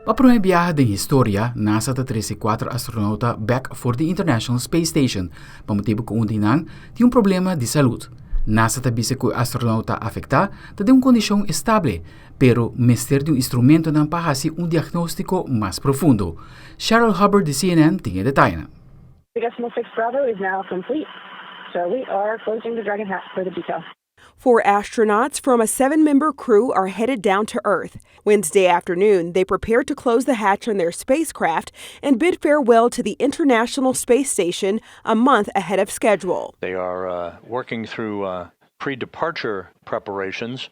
Pa promé biaha den historia, NASA ta trese kuater astronauta bèk for di International Space Station pa motibu ku un di nan tin un problema di salud. NASA ta bisa ku e astronauta afektá ta den un kondishon estable, pero mester di un instrumentonan pa hasi un diagnóstiko mas profundo. Cheryl Hubbard di CNN tin e detayenan. The Decimal 6 Bravo is now complete, so we are closing the Dragon hatch for the detail. Four astronauts from a seven member crew are headed down to Earth. Wednesday afternoon, they prepared to close the hatch on their spacecraft and bid farewell to the International Space Station a month ahead of schedule. They are uh, working through uh, pre departure preparations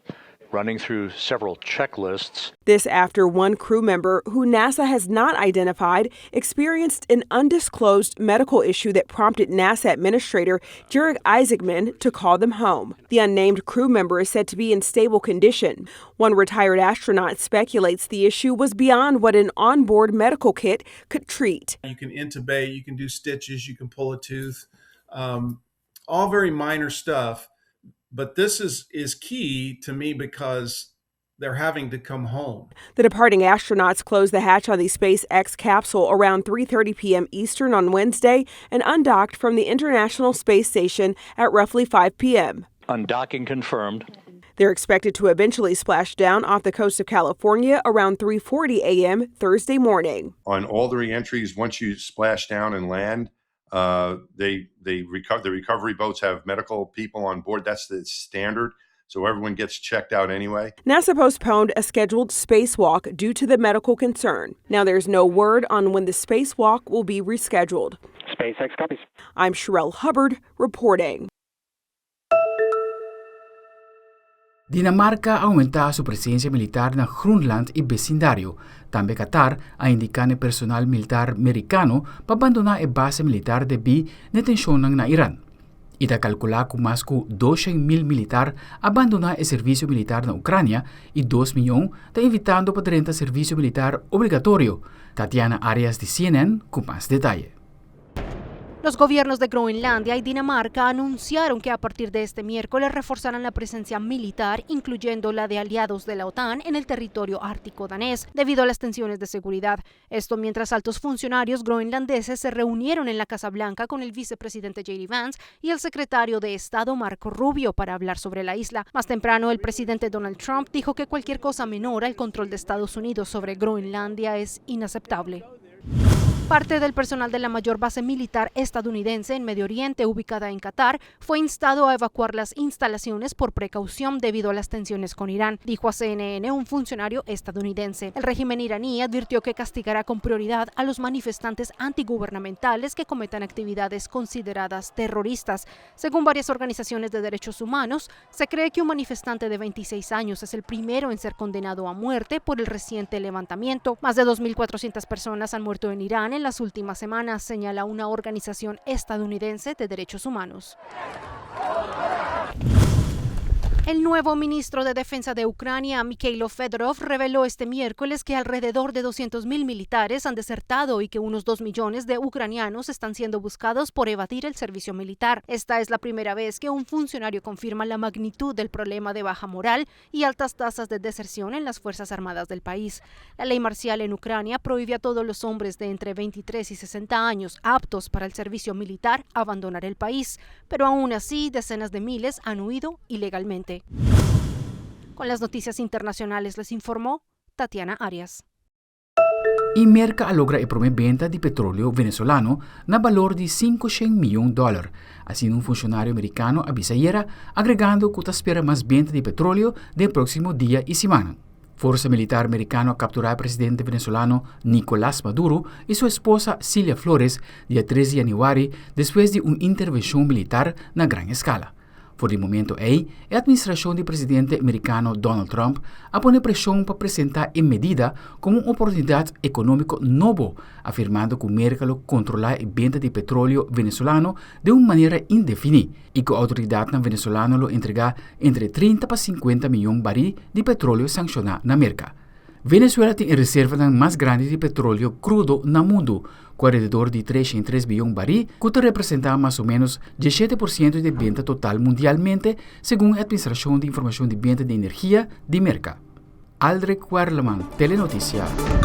running through several checklists. This after one crew member, who NASA has not identified, experienced an undisclosed medical issue that prompted NASA Administrator Jared Isaacman to call them home. The unnamed crew member is said to be in stable condition. One retired astronaut speculates the issue was beyond what an onboard medical kit could treat. You can intubate, you can do stitches, you can pull a tooth, um, all very minor stuff. But this is, is key to me because they're having to come home. The departing astronauts closed the hatch on the SpaceX capsule around 3:30 p.m. Eastern on Wednesday and undocked from the International Space Station at roughly 5 p.m. Undocking confirmed. They're expected to eventually splash down off the coast of California around 3:40 a.m. Thursday morning. On all the reentries, once you splash down and land, uh, they they recover the recovery boats have medical people on board. That's the standard. So everyone gets checked out anyway. NASA postponed a scheduled spacewalk due to the medical concern. Now there's no word on when the spacewalk will be rescheduled. SpaceX copies. I'm Sherelle Hubbard reporting. Dinamarca a oumentá su presensia militar na Groenland i besindario. Tambe Qatar a indiká na e personal militar merikano pa bandoná e base militar debí na e tenshonnan na Iran. I ta kalkulá ku mas ku 200,000 militar a bandoná e servisio militar na Ukrania i dos mion ta invitando pa drenta servisio militar obligatorio. Tatiana Arias di CNN ku mas detaye. Los gobiernos de Groenlandia y Dinamarca anunciaron que a partir de este miércoles reforzarán la presencia militar, incluyendo la de aliados de la OTAN, en el territorio ártico danés, debido a las tensiones de seguridad. Esto mientras altos funcionarios groenlandeses se reunieron en la Casa Blanca con el vicepresidente J.D. Vance y el secretario de Estado Marco Rubio para hablar sobre la isla. Más temprano, el presidente Donald Trump dijo que cualquier cosa menor al control de Estados Unidos sobre Groenlandia es inaceptable. Parte del personal de la mayor base militar estadounidense en Medio Oriente, ubicada en Qatar, fue instado a evacuar las instalaciones por precaución debido a las tensiones con Irán, dijo a CNN un funcionario estadounidense. El régimen iraní advirtió que castigará con prioridad a los manifestantes antigubernamentales que cometan actividades consideradas terroristas. Según varias organizaciones de derechos humanos, se cree que un manifestante de 26 años es el primero en ser condenado a muerte por el reciente levantamiento. Más de 2.400 personas han muerto en Irán en las últimas semanas, señala una organización estadounidense de derechos humanos. El nuevo ministro de Defensa de Ucrania, Mikhailo Fedorov, reveló este miércoles que alrededor de 200.000 militares han desertado y que unos 2 millones de ucranianos están siendo buscados por evadir el servicio militar. Esta es la primera vez que un funcionario confirma la magnitud del problema de baja moral y altas tasas de deserción en las Fuerzas Armadas del país. La ley marcial en Ucrania prohíbe a todos los hombres de entre 23 y 60 años aptos para el servicio militar abandonar el país, pero aún así decenas de miles han huido ilegalmente. Con las noticias internacionales les informó Tatiana Arias. I Merka a logra e promé benta di petróleo venezolano na balor di 500 mion dòler, asina un funshonario merikano a bisa ayera, agregando ku ta spera mas benta di petróleo den próksimo dia i simannan. Forsa militar merikano a kapturá e presidente venezolano Nicolás Maduro i su esposa Cilia Flores dia tres di yanüari despues di un intervenshon militar na gran eskala. For di momento ei, e administrashon di presidente merikano Donald Trump a pone preshon pa presentá e medida komo un oportunidat ekonómiko nobo, afirmando ku Merka lo kontrolá e benta di petroleo venezolano den un manera indefiní i ku outoridatnan venezolano lo entregá entre 30 pa 50 mion barí di petroleo sankshoná na Merka. Venezuela tin e reservanan mas grandi di petroleo krudo na mundu, ku alrededor di 303 biyon barí, ku ta representá mas o ménos 17% di e benta total mundialmente, segun e Atministrashon di Informashon di Benta di Energia di Merka. Aldrich Werleman, Telenoticia.